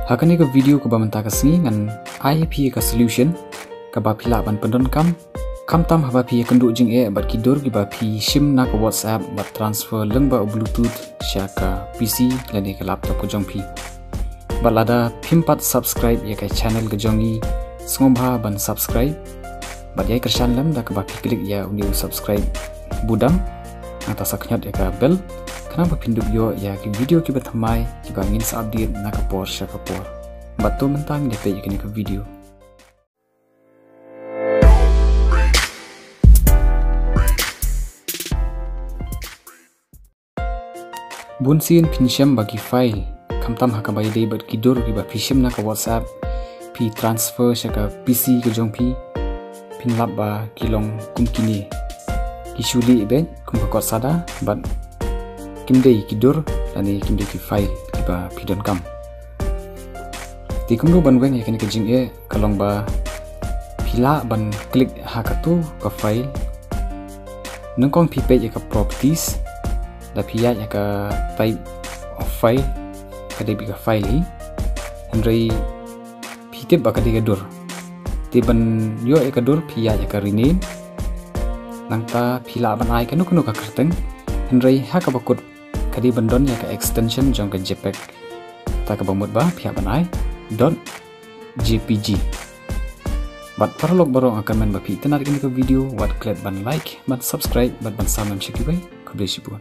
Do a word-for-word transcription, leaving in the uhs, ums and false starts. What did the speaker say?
Ha kane ka video kaba mynta ka sngi ngan ai phi ka solution kaba phi lah ban pyndonkam khamtam haba phi ïakynduh jingeh bad ki dur kiba phi shim na ka WhatsApp bad transfer lyngba u Bluetooth sha ka P C lane ka laptop ka jong phi. Bad lada phim pat subscribe ïa ka channel ka jong ngi, sngewbha ban subscribe bad ïai kyrshan lem da kaba phi click ïa une u subscribe budam, nangta sa khñiot ïa ka bell khnang ba phin dup ïoh ïa ki video kiba thymmai kiba ngin sa update na ka por sha ka por. Bad to mynta ngin ïa peit ïa kane ka video. Bun sien phin shem ba ki file khamtam ha kaba ïadei bad ki dur kiba phi shim na ka WhatsApp, phi transfer sha ka P C ka jong phi, phin lap ba ki long kum kine. Ki shu lieh beit kum ka kot sada bad kim dei ki dur lane kim dei ki file kiba phi donkam. Te kumno ban weng ïa kane ka jingeh? Ka long ba phi lah ban click ha katu ka file. Nyngkong phi peit ïa ka properties, da phi ïaid ïa ka type of file, ka dei beit ka file hi. Hynrei phi tip ba ka dei ka dur. Te ban ïoh ïa ka dur phi ïaid ïa ka rename. Nangta phi lah ban ai kano kano ka kyrteng. Hynrei ha kaba kut ka dei ban don ïa ka extension jong ka JPEG. Kata kaba mut ba phi hap ban ai dot JPG. Bad paralok baroh nga kyrmen ba phi itynnad ïa kane ka video, wat klet ban like, ban subscribe bad ban sam lem sha kiwei. Khublei shibun.